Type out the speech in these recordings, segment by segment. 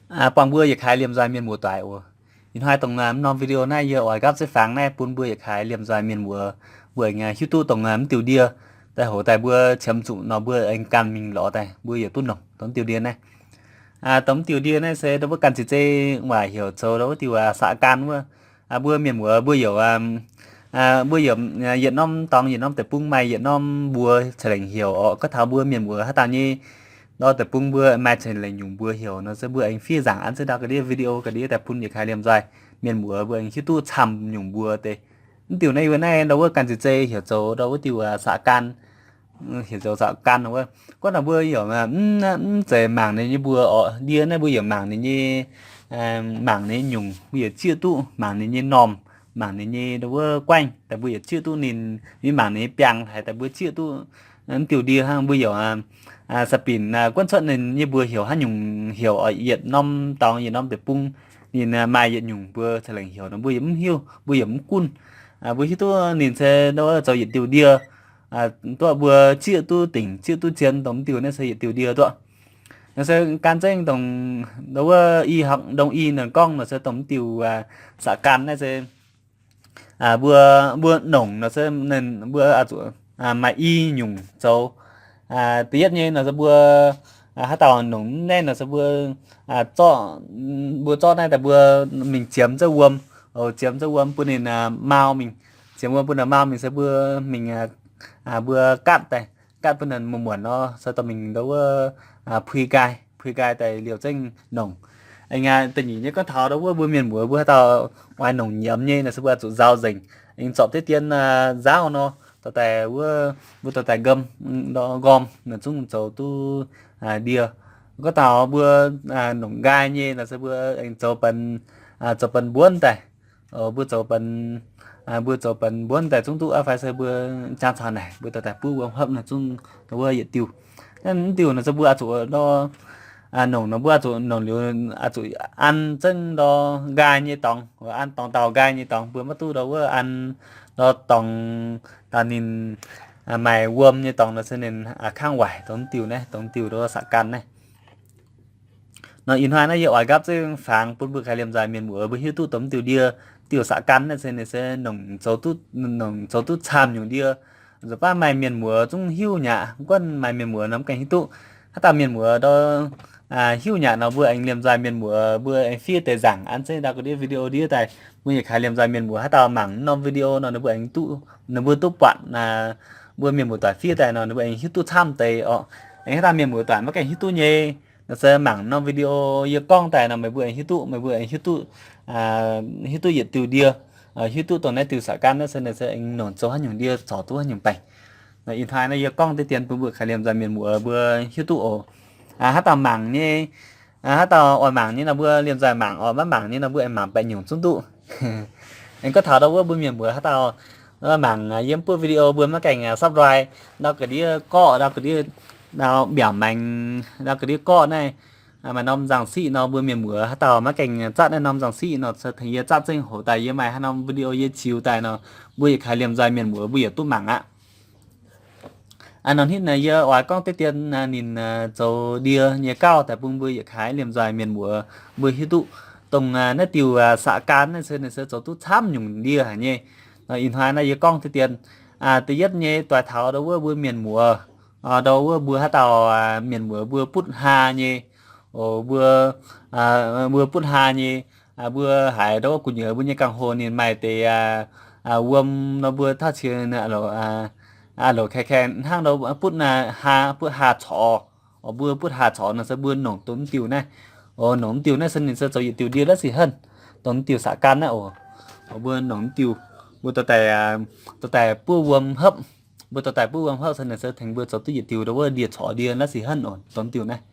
Buangh mbuo yietc kaaix liemh nzoih mienh muoz doic oc. Ih hnoi dongh norm video naaiv yie oix nqaapv zeiv fangx naaiv bun mbuo yietc kaaix liemh nzoih mienh muoz, mbuo aengx hiuv duqv dongh mv diuh ndie daaih hoc daaih mbuo qiemx zuqc nor mbuo aengx ganh mingh lorz daaih mbuo yietc duqv nongc dongh mv diuh ndie naaiv. Dongh mv diuh ndie naaiv se ndau wuov ganh ziex zei waac heuc zoux ndau wuov diuh saqc gan wuov. Mbuo mienh muoz mbuo yaac, mbuo yaac yietc norm dorngx yietc norm deic-bung maaih yietc norm mbuox ca'lengc heuc oc. Gorngv taux mbuo mienh muoz haaix dauh nyei ndau deic-bung mbuo maaih ca'lengc nyungc mbuox heuc nor se mbuo aengx fiev nzaangc an zengv ndau ga'ndiev video ga'ndiev daaih bun yietc kaaix liemh nzoih mienh muoz mbuo aengx hiuv duqv camv nyungc mbuox deix. Mv diuh naaiv yie naaiv ndau wuov ganh ziex zei heuc zoux ndau wuov diuh saqc gan, heuc zoux saqc gan wuov. Gorngv taux mbuo yaac mv zeiz mangc ninh nyei mbuox oc, ndie naaiv mbuo yaac mangc ninh nyei, mangc ninh nyei nyungc, mbuo yaac zieqv duqv mangc ninh nyei normh, mangc ninh nyei ndau wuov guaengv daaih mbuo yaac zieqv duqv ninh, mingh mangc ninh nyei biangh haic daaih mbuo zieqv duqv mv diuh ndie hnangv. Mbuo yaac sa binc guonv cuotv ninh nyei mbuox heuc haaix nyungc heuc oc, yietc norm dorngx yietc norm deic-bung ninh maaih yietc nyungc mbuox ca'lengc heuc nor mbuo yaac mv hiuv, mbuo yaac mv gunv. Mbuo hiuv duqv ninh se ndau wuov zoux yietc diuh ndie, duqv mbuo zieqv duqv dingc zieqv duqv zien dongh mv diuh naaiv se yietc diuh ndie duqv. Nor se gan zengv dongh ndau wuov y học đông y ninh gorngv nor se dongh mv diuh saqc gan naaiv se mbuo, mbuo nongc nor se ninh mbuo zuqc maaih i nyungc zoux. Da'yietv nyei nor se mbuo haaix dauh nongc mv naeqv nor se mbuo zorqv, mbuo zorqv naaiv daaih mbuo mingh ziemx zouv wuom, ziemx zouv wuom bun ninh mau mingh, ziemx wuom bun ninh mau mingh se mbuo mingh, mbuo gatv daaih, gatv bun ninh muonc muonc nor se dorh mingh ndau wuov pui nqaai, pui nqaai daaih liouh zengv nongc. Aengx da'nyeic nyei gorngv taux ndau wuov mbuo mienh muoz mbuo haaix dauh oix nongc nyiemz nyei nor se mbuo zuqc nzaaux nzengc, aengx zorpc deix dien nzaauv nor, dorh daaih wuov, mbuo dorh daaih nqom, nqom nor zungv zoux duqv ndie. Gorngv taux mbuo nongc nqaai nyei nor se mbuo aengx zoux benx, zoux benx mbuonv daaih. Mbuo zoux benx, mbuo zoux benx mbuonv daaih zungv duqv aqv fai se mbuo jangx caux naaic mbuo dorh daaih buov wuom hopv nor zungv ndau wuov yietc diuh. Naaiv mv diuh nor se mbuo oix zuqc ndau, nongc nor mbuo oix zuqc nongc liuz oix zuqc an zengv ndau nqaai nyei dorngx, an dorngx dauh nqaai nyei dorngx, mbuo maiv duqv ndau wuov an ndau dorngx dauh ninh maaih wuom nyei dorngx nor se ninh kangv waaic dongh mv diuh naaiv, dongh mv diuh ndau wuov saqc gan naaiv. Nor ih hnoi naaiv yie oix nqaapv zengv fangx bun mbuo kaaix liemh nzoih mienh muoz mbuo hiuv duqv dongh mv diuh ndie, diuh saqc gan naaiv se ninh se nongc zoux duqv, nongc zoux duqv camv nyungc ndie. Nzunc baav maaih mienh muoz zungv hiuv nyaqc, mv gunv maaih mienh muoz nor mv gaengh hiuv duqv. Haaix dauh mienh muoz ndau hiuv nyaqc nor mbuo aengx liemh nzoih mienh muoz mbuo aengx fiev deix nzaangc an zengv ndau ga'ndiev video ndiev daaih bun yietc kaaix liemh nzoih mienh muoz haaix dauh mangc norm video nor ninh mbuo aengx duqv, ninh mbuo duqv buatc mbuo mienh muoz doic fiev daaih nor ninh mbuo aengx hiuv duqv camv deix oc. Aengx haaix dauh mienh muoz doic maiv gaengh hiuv duqv nyei nor se mangc norm video yie gorngv daaih nor meih mbuo aengx hiuv duqv, meih mbuo aengx hiuv duqv, hiuv duqv yietc diuh ndie, hiuv duqv dongh naaiv diuh saqc gan naaiv se, se aengx nongc zoux haaix nyungc ndie corc duqv haaix nyungc baengc. Ih hnoi naaiv yie gorngv deix dien bun mbuo kaaix liemh nzoih mienh muoz mbuo hiuv duqv oc. Haaix dauh mangc nyei, haaix dauh oix mangc nyei nor mbuo liemh nzoih mangc oc, maiv mangc nyei nor mbuo aengx mangc baeqc nyungc zungv duqv. Aengx gorngv taux ndau wuov mbuo mienh muoz haaix dauh mangc yiem buov video mbuo maiv gaengh subscribe, ndau ga'ndiev gorqv, ndau ga'ndiev, ndau mbiaauc maengx, ndau ga'ndiev gorqv naaiv, maaih norm nzangc siqv nor mbuo mienh muoz haaix dauh maiv gaengh zatv naaiv norm nzangc siqv nor se tengx yie zatv zengv hoc daaih yie maaih haaix norm video yie ziux daaih nor mbuo yietc kaaix liemh nzoih mienh muoz mbuo yietc duqv mangc aqv. Nor hnitv naaiv yie oix gorngv deix dien ninh zoux ndie nyei gauh daaih bun mbuo yietc kaaix liemh nzoih mienh muoz mbuo hiuv duqv dongh naaiv diuh saqc gan naaiv se ninh se zoux duqv camv nyungc ndie haic nyei. Ih hnoi naaiv yie gorngv deix dien, da'yietv nyei doix taux ndau wuov mbuo mienh muoz, ndau wuov mbuo haaix dauh mienh muoz mbuo butv haa nyei, mbuo, mbuo butv haa nyei, mbuo haiz ndau wuov gu'nyuoz mbuo nyei gangh hoc ninh maaih deix wuom nor mbuo tauv cie, a'loc kae kae hnangv ndau butv haa, butv haa corc, mbuo butv haa corc nor se mbuo nongc dongh mv diuh naaiv. Nongc mv diuh naaiv se ninh se zoux yietc diuh ndie laiv sic henv, dongh mv diuh saqc gan naaiv oc. Mbuo nongc mv diuh, mbuo dorh daaih, dorh daaih buov wuom hopv, mbuo dorh daaih buov wuom hopv se ninh se tengx mbuo zoux duqv yietc diuh ndau wuov ndie corc ndie laiv sic henv oc, dongh mv diuh naaiv.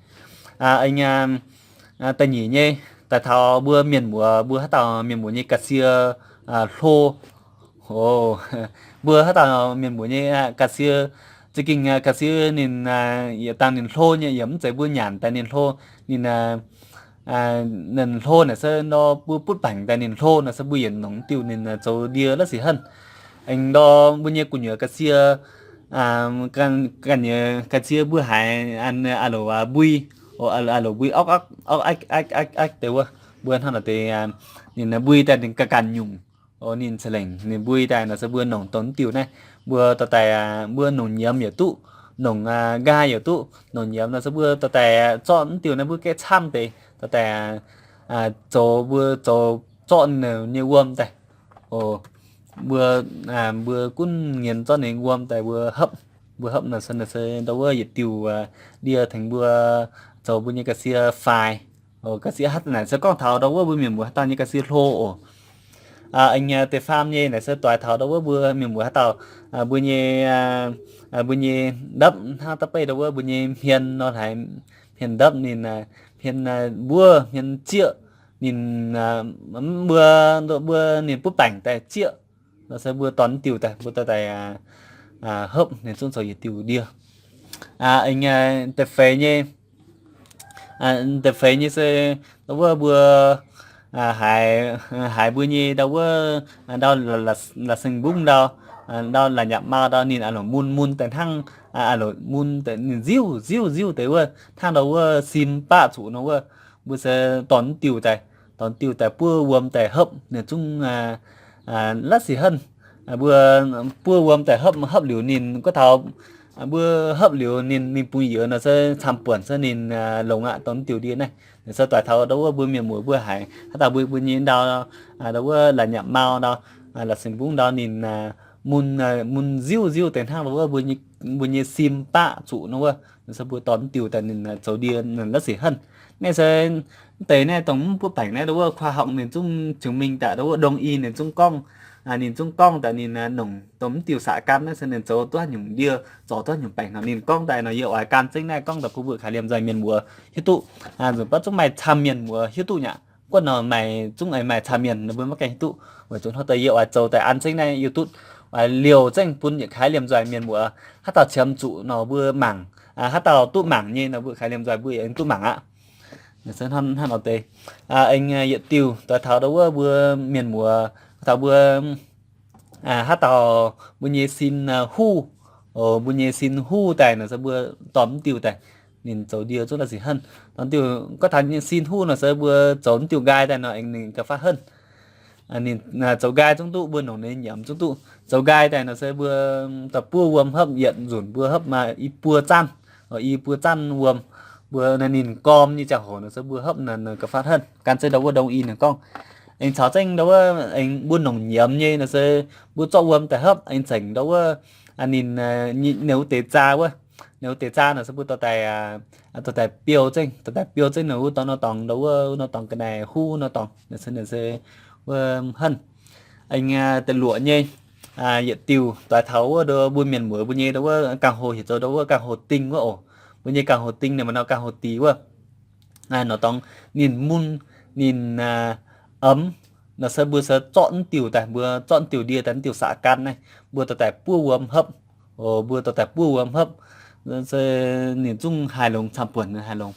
Da'nyeic nyei, daaih taux mbuo mienh muoz, mbuo haaix dauh mienh muoz nyei ga'sie hlo, mbuo haaix dauh mienh muoz nyei ga'sie, za'gengh ga'sie ninh yietc dangh ninh hlo nyei, yaac mv zeiz mbuo nyanc daaih ninh hlo, ninh, ninh hlo naaic se nor mbuo butv baengc daaih ninh hlo naaic se mbuo yietc nongc diuh ninh zoux ndie laiv sic henv. Aengx ndor mbuo nyei gu'nyuoz ga'sie, ga'sie mbuo haiz a'loc mbui, Aa loc mbui okv okv okv aikv aikv aikv deix wuov, mbuo hnangv naaic deix, ninh mbui daaih ninh ganh ganh nyungc. Ninh ca'lengc ninh mbui daaih nor se mbuo nongc dongh mv diuh naaiv, mbuo dorh daaih, mbuo nongc nyiemz yaac duqv, nongc nqaai yaac duqv. Nongc nyiemz nor se mbuo dorh daaih zorqv mv diuh naaiv mbuo gaeqv camv deix dorh daaih zoux, mbuo zoux zorqv ninh nyei wuom daaih. Mbuo, mbuo gunv nyienz zorqv ninh wuom daaih mbuo hopv. Mbuo hopv nor se, nor se ndau wuov yietc diuh ndie tengx mbuo zoux mbuo nyei ga'sie faix. Ga'sie haaix naaic se gorngv taux ndau wuov mbuo mienh muoz haaix dauh nyei ga'sie hlo oc. Aengx deix faam nyei naaic se doix taux ndau wuov mbuo mienh muoz haaix dauh, mbuo nyei, mbuo nyei ndapv hnangv da'beiv ndau wuov mbuo nyei hmien nor haiz, hmien ndapv ninh, hmien mbuov, hmien zieqv ninh, mbuo, mbuo ninh butv baengc daaih zieqv. Nor se mbuo dorh mv diuh daaih mbuo dorh daaih hopv ninh zungv zoux yietc diuh ndie. Aengx deix feix nyei, deix feix nyei se ndau wuov mbuo haiz, haiz mbuo nyei ndau wuov, ndau la'seng mbungv ndau, ndau la'nyapc mau ndau ninh a'loc mun mun daaih hnangv, a'loc mun ninh nziuv nziuv nziuv deix wuov hnangv ndau wuov sim baqv zuqc nor wuov, mbuo se dorh mv diuh daaih, dorh mv diuh daaih buov wuom daaih hopv ninh zungv la'sic henv. Mbuo buov wuom daaih hopv, hopv liuz ninh gorngv taux mbuo hopv liuz ninh, ninh bungx youz nor se camv-buonc se ninh longx aqv. Dorh mv diuh ndie naaiv se doix taux ndau wuov mbuo mienh muoz mbuo haiz haaix dauh mbuo, mbuo nyei ndau, ndau wuov la'nyapc mau ndau, la'seng mbungv ndau ninh mun, mun nziuv nziuv deix hnangv ndau wuov mbuo nyei sim baqv zuqc nor wuov, se mbuo dorh mv diuh daaih ninh zoux ndie la'sic henv. Naaiv se mv deix naaiv dongh mv butv baengc naaiv ndau wuov khoa học ninh zungv chứng minh daaih ndau wuov đông y ninh zungv gorngv, ninh zungv gorngv daaih ninh nongc dongh mv diuh saqc gan naaiv se ninh zoux duqv haaix nyungc ndie, zorc duqv haaix nyungc baengc nor ninh gorngv daaih nor yie oix gan zengv naaiv gorngv daaih bun mbuo kaaix liemh nzoih mienh muoz hiuv duqv. Nzunc baav zungv maaih camv mienh muoz hiuv duqv nyei aqv. Guonv nor maaih zungv maaih camv mienh nor mbuo maiv gaengh hiuv duqv. Weic zuqc hnangv deix yie oix zoux daaih an zengv naaiv YouTube, oix liouh zengv bun yietc kaaix liemh nzoih mienh muoz. Haaix dauh qiemx zuqc nor mbuo mangc, haaix dauh duqv mangc nyei nor mbuo kaaix liemh nzoih mbuo aengx duqv mangc aqv. Hnangv nor deix, aengx yietc diuh doix taux ndau wuov mbuo mienh muoz, taux mbuo haaix dauh mbuo nyei sin huv, mbuo nyei sin huv daaih nor se mbuo dorh mv diuh daaih ninh zoux ndie zungv la'sic henv. Dorh diuh gorngv taux nyei sin huv nor se mbuo zoux mv diuh nqaai daaih nor aengx ninh gauh faatv henv. Ninh zoux nqaai zungv duqv, mbuo nongc ninh nyiemz zungv duqv. Zoux nqaai daaih nor se mbuo daaih buov wuom hopv yietc nzunc mbuo hopv maaih i buo zanv, i buo zanv wuom. Mbuo ninh gorm nyei ziangh hoc nor se mbuo hopv nor gauh faatv henv. Gan zengv ndau wuov đông y ninh gorngv. Aengx caux zengv ndau wuov aengx mbuo nongc nyiemz nyei nor se mbuo zorqv wuom daaih hopv aengx zengc ndau wuov ninh, ninh wuov deix zaa wuov, ninh wuov deix zaa nor se mbuo dorh daaih, dorh daaih biou zengv, dorh daaih biou zengv nor wuov dorngx nor dorngx ndau wuov nor dorngx ga'naaiv huv nor dorngx nor se, nor se wuov henv. Aengx da'luoqc nyei yietc diuh doix taux wuov mbuo mienh muoz mbuo nyei ndau wuov gangh hoc heuc zoux ndau wuov gangh hoc ding wuov oc. Mbuo nyei gangh hoc ding ninh maaih nor gangh hoc dingc wuov. Nor dorngx ninh mun, ninh eix, nor se mbuo se zorqv mv diuh daaih, mbuo zorqv mv diuh ndie daaih, mv diuh saqc gan naaiv, mbuo dorh daaih buov wuom hopv. Mbuo dorh daaih buov wuom hopv, se ninh zungv haih longx, camv-buonc haih longx.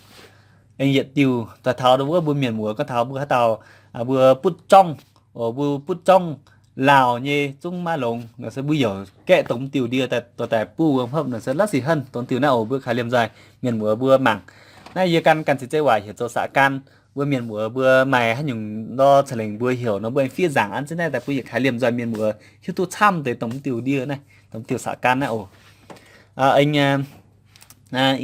Aengx yietc diuh doix taux ndau wuov mbuo mienh muoz gorngv taux mbuo haaix dauh mbuo butv jorngv, mbuo butv jorngv lauh nyei zungv maiv longx nor se mbuo youc gaeqv dongh mv diuh ndie daaih dorh daaih buov wuom hopv nor se la'sic henv. Dongh diuh naaiv oc mbuo kaaix liemh nzoih mienh muoz mbuo mangc. Naaiv yie gan ganh ceix zei waac heuc zoux saqc gan. Mbuo mienh muoz mbuo maaih haaix nyungc ndor ca'lengc mbuo heuc nor mbuo aengx fiev nzaangc an zengv naaiv daaih bun yietc kaaix liemh nzoih mienh muoz hiuv duqv camv deix dongh mv diuh ndie naaiv, dongh mv diuh saqc gan naaiv oc. Aengx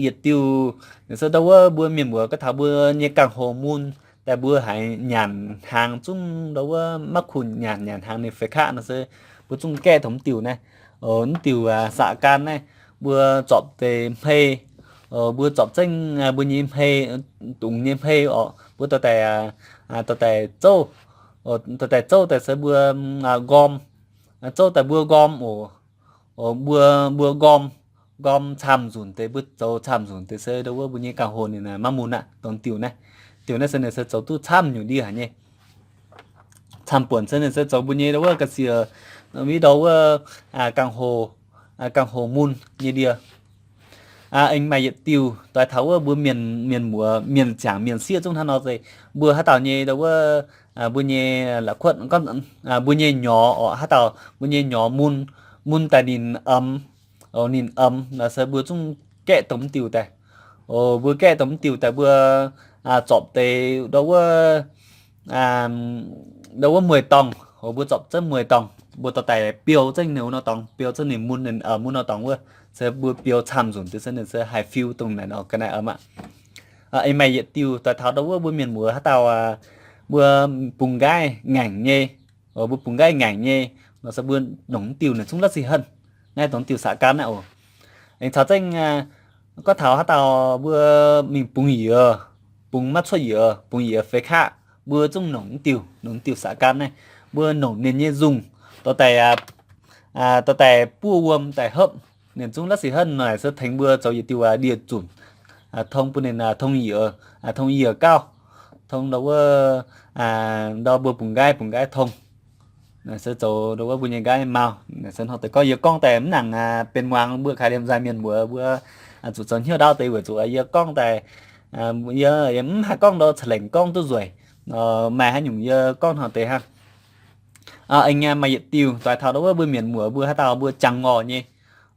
yietc diuh se ndau wuov mbuo mienh muoz gorngv taux mbuo nyei gangh hoc mun daaih mbuo haiz nyanc hnaangx zungv ndau wuov maiv kuh nyanc, nyanc hnaangx ninh feix kaqv nor se mbuo zungv gaeqv dongh mv diuh naaiv. Mv diuh saqc gan naaiv mbuo zorpc deix hmei, mbuo zorpc zengv mbuo nyei hmei, dungz nyei hmei oc, mbuo dorh daaih, dorh daaih zouv, dorh daaih zouv daaih se mbuo nqorm, zouv daaih mbuo nqorm oc. Mbuo, mbuo nqorm, nqorm camv-nzunc deix, mbuo zoux camv-nzunc deix se ndau wuov mbuo nyei gangh hoc ninh maiv mun aqv. Dongh diuh naaiv, diuh naaiv se ninh se zoux duqv camv nyungc ndie haic nyei. Camv-buonc se ninh se zoux mbuo nyei ndau wuov ga'sie, mv ndau wuov gangh hoc, gangh hoc mun nyei ndie. Aengx maaih yietc diuh doix taux wuov mbuo mienh, mienh muoz, mienh ziangc mienh sieqv zungv hnangv nor zeiz. Mbuo haaix dauh nyei ndau wuov, mbuo nyei la'kuotv gorngv, mbuo nyei nyorx oc, haaix dauh mbuo nyei nyorx mun, mun daaih ninh eix, ninh eix nor se mbuo zungv gaeqv dongh mv diuh daaih. Mbuo gaeqv dongh mv diuh daaih mbuo zorpc deix ndau wuov, ndau wuov mueiz-dorngh, mbuo zorpc zengv mueiz-dorngh, mbuo dorh daaih biou zengv ninh wuov nor dorngx, biou zengv ninh mun, ninh mun nor dorngx wuov, se mbuo biou camv nzunc deix se ninh se haih fiu dongh naaic nor ga'naaiv aqv. Aengx maaih yietc diuh doix taux ndau wuov mbuo mienh muoz haaix dauh mbuo bungx nqaiv ngaengc nyei, mbuo bungx nqaiv ngaengc nyei nor se mbuo nongc mv diuh naaic zungv la'sic henv, naaiv dongh mv diuh saqv gaanv naaiv oc. Aengx caux zengv gorngv taux haaix dauh mbuo mingh bungx yiez, bungx maiv cuotv yiez, bungx yiez feix kaqv, mbuo zungv nongc mv diuh, nongc mv diuh saqv gaanv naaiv. Mbuo nongc ninh nyei nzungh, dorh daaih, dorh daaih buov wuom daaih hopv, ninh zungv la'sic henv naaic se tengx mbuo zoux yietc diuh ndie-nzunc, tong bun ninh tong yiez, tong yiez gauh, tong ndau wuov, ndau mbuo bungx nqaiv, bungx nqaiv tong. Se zoux ndau wuov mbuo nyei nqaiv mau. Se hnangv deix gorngv yie gorngv daaih mv nangc benx muangx, mbuo kaaix liemh nzaaih mienh muoz mbuo zuqc zoux hnyouv ndaauv deix weic zuqc yie gorngv daaih, yie mv haih gorngv ndau ca'lengc gorngv duqv nzueic. Maaih haaix nyungc yie gorngv hnangv deix hnangv. Aengx maaih yietc diuh doix taux ndau wuov mbuo mienh muoz mbuo haaix dauh mbuo jangx ngorc nyei.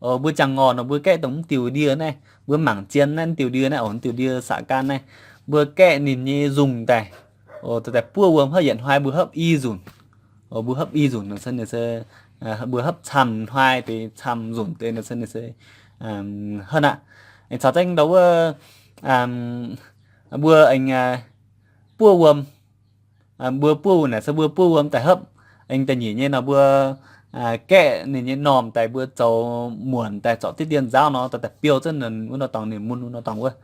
Mbuo jangx ngorc nor mbuo gaeqv dongh mv diuh ndie naaiv, mbuo mangc zien naaiv mv diuh ndie naaiv oc, mv diuh ndie saqv gaanv naaiv, mbuo gaeqv ninh nyei nzungh daaih, dorh daaih buov wuom hopv, yietc hnoi mbuo hopv i nzunc. Mbuo hopv i nzunc nor se ninh se, mbuo hopv camv hnoi deix camv nzunc deix nor se ninh se henv aqv. Aengx caux zengv ndau wuov mbuo aengx buov wuom, mbuo buov wuom naaic se mbuo buov wuom daaih hopv. Aengx da'nyeic nyei nor mbuo gaeqv ninh nyei normh daaih mbuo zoux muonc daaih zorpc diqv dien nzaauv nor, dorh daaih biou zengv ninh wuov nor dorngx, ninh mun wuov nor dorngx wuov.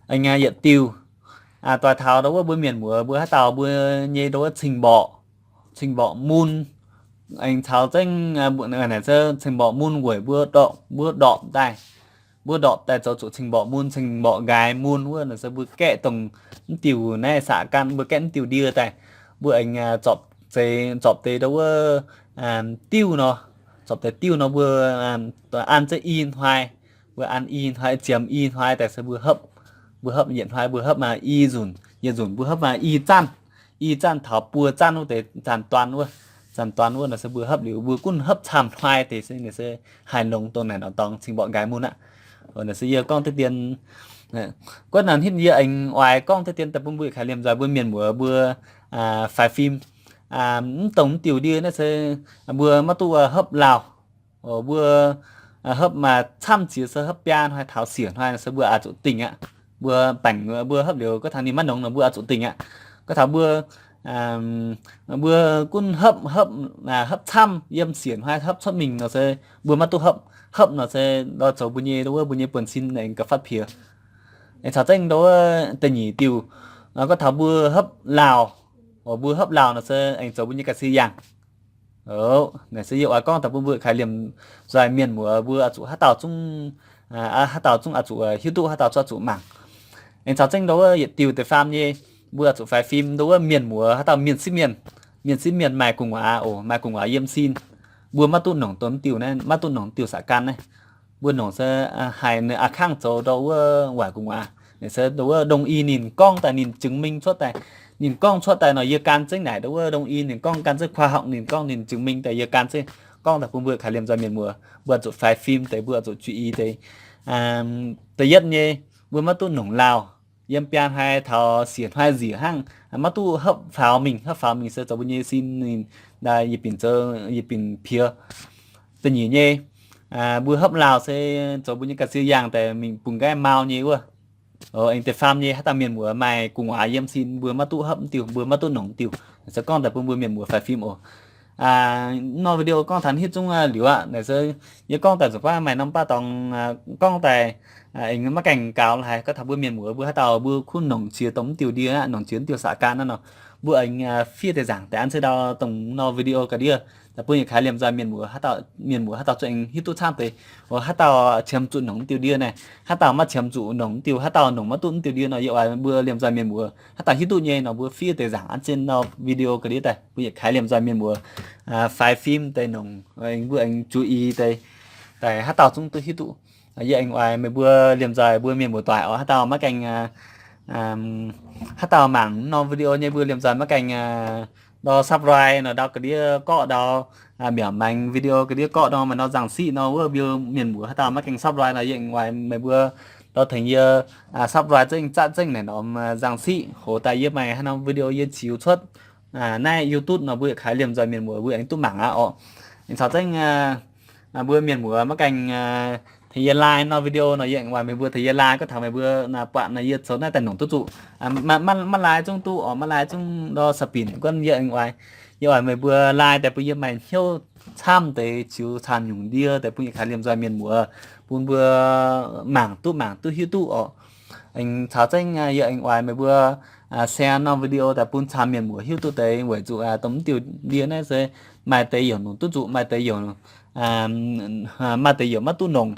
Aengx yietc diuh doix taux ndau wuov mbuo mienh muoz mbuo haaix dauh mbuo nyei ndau wuov cing-mborqc, cing-mborqc mun, aengx caux zengv naaic se cing-mborqc mun weic mbuo ndorpc, mbuo ndorpc daaih, mbuo ndorpc daaih zoux zuqc cing-mborqc mun, cing-mborqc nqaaix mun wuov nor se mbuo gaeqv dongh mv diuh naaiv saqv gaanv, mbuo gaeqv mv diuh ndie daaih, mbuo aengx zorpc zeix, zorpc deix ndau wuov diuv nor, zorpc deix diuv nor mbuo an zengv i hnoi, mbuo an i hnoi, ziemx i hnoi daaih se mbuo hopv, mbuo hopv yietc hnoi mbuo hopv maaih i nzunc, yietc nzunc mbuo hopv maaih i zanv, i zanv taux buo zanv wuov deix zanc duan wuov, zanc duan wuov nor se mbuo hopv liuz mbuo gunv hopv camv hnoi deix se ninh se haih longx dongh naaic nor dorngx cing-mborqc nqaaix mun aqv. Naaic se yie gorngv diqv dien, guotv naaic hitv yie aengx oix gorngv diqv dien daaih bun mbuo kaaix liemh nzoih mbuo mienh muoz mbuo faix fim. Mv dongh mv diuh ndie naaiv se mbuo maiv duqv hopv lauh. Mbuo hopv maaih camv ziex se hopv biaa hnoi taux siec hnoi se mbuo oix zuqc dingh aqv. Mbuo baengc mbuo hopv liuz gorngv taux ninh maiv nongx nor mbuo oix zuqc dingh aqv. Gorngv taux mbuo, mbuo gunv hopv, hopv, hopv camv yiem siec hnoi hopv cuotv mingh nor se mbuo maiv duqv hopv. Hopv nor se ndau zoux mbuo nyei, wuov mbuo nyei buonv-sin aengx gauh fatv piex. Aengx caux zengv ndau wuov da'nyeic diuh, gorngv taux mbuo hopv lauh, mbuo hopv lauh nor se aengx zoux mbuo nyei ga'sie yangh. Naaic se yie oix gorngv daaih bun mbuo kaaix liemh nzoih mienh muoz mbuo oix zuqc haaix dauh zungv, haaix dauh zungv oix zuqc hiuv duqv, haaix dauh zungv oix zuqc mangc. Aengx caux zengv ndau wuov yietc diuh deix faam nyei, mbuo oix zuqc faix fim ndau wuov mienh muoz haaix dauh mienh sieqv mienh, mienh sieqv mienh maaih gu'nguaaz oc, maaih gu'nguaaz yiem sin. Mbuo maiv duqv nongc dongh mv diuh naaiv, maiv duqv nongc diuh saqv gaanv naaiv. Mbuo nongc se haiz ninh a'kangv zoux ndau wuov waaic gu'nguaaz. Naaic se ndau wuov ndongc i ninh gorngv daaih ninh chứng minh cuotv daaih, ninh gorngv cuotv daaih nor yie gan zengv naaic ndau wuov ndongc i ninh gorngv gan zengv khoa học ninh gorngv ninh chứng minh daaih yie gan zengv gorngv daaih bun mbuo kaaix liemh nzoih mienh muoz mbuo zuqc faix fim deix, mbuo zuqc juiz i deix. Da'yietv nyei, mbuo maiv duqv nongc lauh. Yiem biaa hnoi taux siec hnoi nziec hnangv, maiv duqv hopv faaux mingh. Hopv faaux mingh se zoux mbuo nyei sin ninh yietc binc zoux yietc binc piex. Da'nyeic nyei, mbuo hopv lauh se zoux mbuo nyei ga'sie yangh daaih mingh bungx nqaiv mau nyei wuov. Aengx deix faam nyei haaix dauh mienh muoz maaih gu'nguaaz yiem sin mbuo maiv duqv hopv mv diuh, mbuo maiv duqv nongc mv diuh. Se gorngv daaih bun mbuo mienh muoz faix fim oc. Norm video gorngv taux hitv zungv liuz aqv. Naaic se yie gorngv daaih nzuqc baav maaih norm baav dorngx gorngv daaih aengx maiv gaengh gaux haic. Gorngv taux mbuo mienh muoz mbuo haaix dauh mbuo kuv nongc jiex dongh mv diuh ndie aqv, nongc jiex mv diuh saqv gaanv aqv nor, mbuo aengx fiev deix nzaangc deix an se ndau dongh norm video ga'ndiev daaih bun yietc kaaix liemh nzoih mienh muoz, mienh muoz haaix dauh zuqc aengx hiuv duqv camv deix. Haaix dauh qiemx zuqc nongc mv diuh ndie naaic, haaix dauh maiv qiemx zuqc nongc mv diuh, haaix dauh nongc maiv duqv mv diuh ndie nor, yie oix mbuo liemh nzoih mienh muoz haaix dauh hiuv duqv nyei nor mbuo fiev deix nzaangc an se norm video ga'ndiev daaih bun yietc kaaix liemh nzoih mienh muoz faix fim deix nongc, mbuo aengx juiz i deix, daaih haaix dauh zungv duqv hiuv duqv. Yie aengx oix meih mbuo liemh nzoih mbuo mienh muoz doic oc, haaix dauh maiv gaengh, haaix dauh mangc norm video nyei mbuo liemh nzoih maiv gaengh ndau subscribe nor ndau ga'ndiev gorqv ndau, mbiaauc maengx video ga'ndiev gorqv nor maaih nor nzangc siqv nor wuov mbuo mienh muoz haaix dauh maiv gaengh subscribe nor yie aengx oix meih mbuo Tengx yie subscribe zengv, zatv zengv naaic norm nzangc siqv, hoz daaih yie maaih haaix norm video yie ziux cuotv naaiv YouTube nor, mbuo yietc kaaix liemh nzoih mienh muoz mbuo aengx duqv mangc aqv orqc. Aengx caux zengv mbuo mienh muoz maiv gaengh tengx yie like norm video nor, yie aengx oix meih mbuo tengx yie like, gorngv taux meih mbuo buatc nor yie zoux naaiv daaih nongc duqv zuqc. Maiv like zungv duqv orqc, maiv like zungv ndor sa'binc gunv yie aengx oix, yie oix meih mbuo like daaih bun yie maaih hnyouv camv deix ziux camv nyungc ndie daaih bun yietc kaaix liemh nzoih mienh muoz, bun mbuo mangc duqv, mangc duqv hiuv duqv orqc. Aengx caux zengv yie aengx oix meih mbuo share norm video daaih bun camv mienh muoz hiuv duqv deix, weic zuqc dongh mv diuh ndie naaiv se maaih deix youc nongc duqv zuqc, maaih deix youc, maaih deix youc maiv duqv nongc.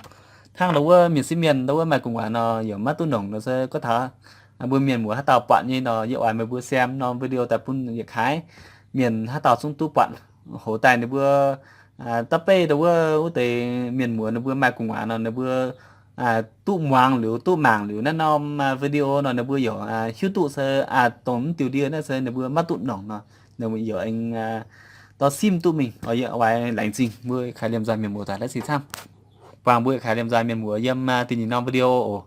Hnangv ndau wuov mienh sieqv mienh ndau wuov maaih gu'nguaaz nor, youc maiv duqv nongc nor se gorngv taux mbuo mienh muoz haaix dauh buatc nyei nor, yie oix meih mbuo share norm video daaih bun yietc kaaix mienh haaix dauh zungv duqv buatc. Hoz daaih ninh mbuo da'beiv ndau wuov wuov deix mienh muoz ninh mbuo maaih gu'nguaaz nor, ninh mbuo duqv muangx liuz, duqv mangc liuz naaiv norm video nor, ninh mbuo youc hiuv duqv se dongh mv diuh ndie naaiv se ninh mbuo maiv duqv nongc nor, ninh mbuo youc aengx dorh simv duqv mingh. Yie oix laengz zingh mbuo yietc kaaix liemh nzoih mienh muoz daaih laiv sic camv. Buangh mbuo yietc kaaix liemh nzoih mienh muoz yiem da'nyeic norm video oc.